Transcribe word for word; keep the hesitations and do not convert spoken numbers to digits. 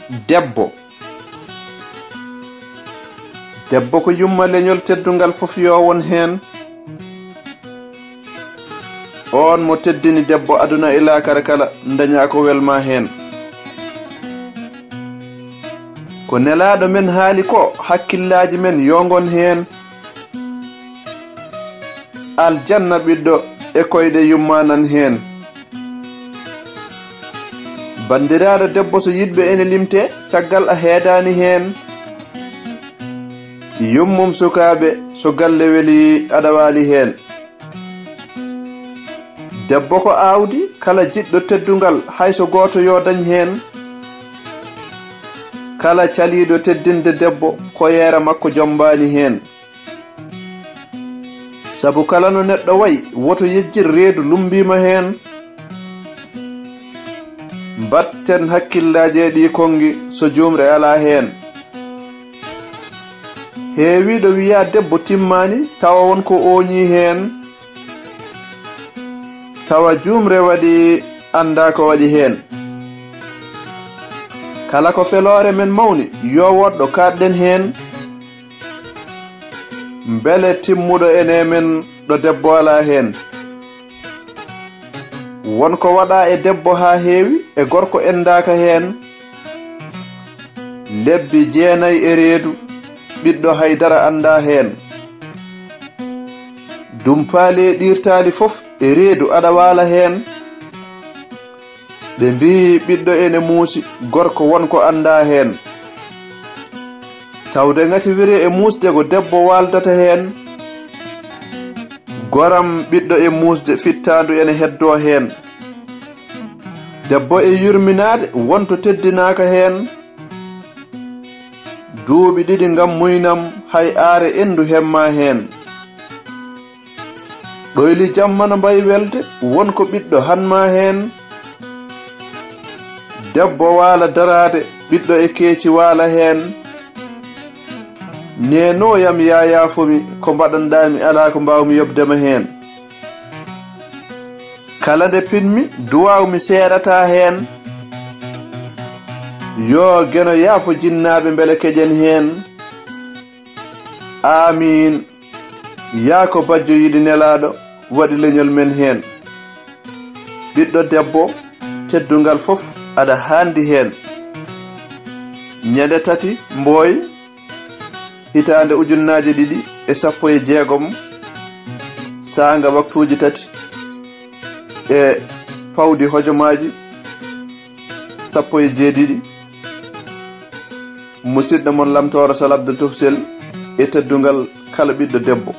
Debbo. Debbo ko yumma leñol teddungal fof yo won heen. Oon mo teddini debbo aduna e laakara kala, dañaa ko welma heen. Ko nelaaɗo men haali ko, hakkillaaji men yo ngon heen. Aljanna ɓiɗɗo e koyɗe yumma nan heen. Banndiraaɗo debbo so yiɗɓe ene limte, caggal a heedaani heen. Yummum sukaaɓe, so galle weli aɗa waali heen. Debbo ko aawdi, kala jiɗɗo teddungal, hay so gooto yo dañ heen. Kala caliiɗo teddinde debbo, ko yeera makko jombaani heen. Sabu kala no neɗɗo wayi, woto yejjir reedu lummbiima heen. Mbaɗten hakkillaaji e ɗii konngi so juumre alaa heen. Heewiiɗo wiya debbo timmaani, tawa won ko ooñii heen. Tawa juumre waɗi, anndaa ko waɗi heen. Kala ko feloore men mawni, yo woɗɗo kaaɗɗen heen. Mbele timmuɗo ene men ɗo debbo alaa heen. Won ko waɗaa e debbo haa heewi, e gorko enndaaka heen. Lebbi jeenay e reedu, ɓiɗɗo hay dara anndaa heen. Dumpaali e ɗiirtaali fof e reedu aɗa waala heen. Ɓe mbii ɓiɗɗo ene muusi, gorko won ko anndaa heen. Tawde ngati wire e muusde ko debbo waaldata heen. Goram ɓiɗɗo e muusde fittaandu ene heddoo heen. Debbo e yurminaade won to teddinaaka heen. Duuɓi ɗiɗi ngam muynam hay aare enndu hemma heen. Ɗoyli jammana mbayi welde won ko ɓiɗɗo hanma heen. Debbo waala daraade ɓiɗɗo e keeci waala heen. Neenooyam yaayaafumi ko mbaɗanɗaami alaa ko mbaawmi yoɓdema heen. Kala nde pinmi duwaawmi seeɗataa heen. Yoo geno yaafo jinnaaɓe mbele keƴen heen. Aamiin. Yaa ko bajjo yiɗi nelaaɗo waɗi leñol men heen. Ɓiɗɗo debbo teddungal fof aɗa haandi heen. Ñande tati mbooy hitaande ujunnaaje ɗiɗi e sappo e jeegom, saanga waktuuji tati e pawdi hojomaaji sappo e jeeɗiɗi. Musidɗo mon Lamtooro Sal Abdul Tufsel e teddungal kala ɓiɗɗo debbo.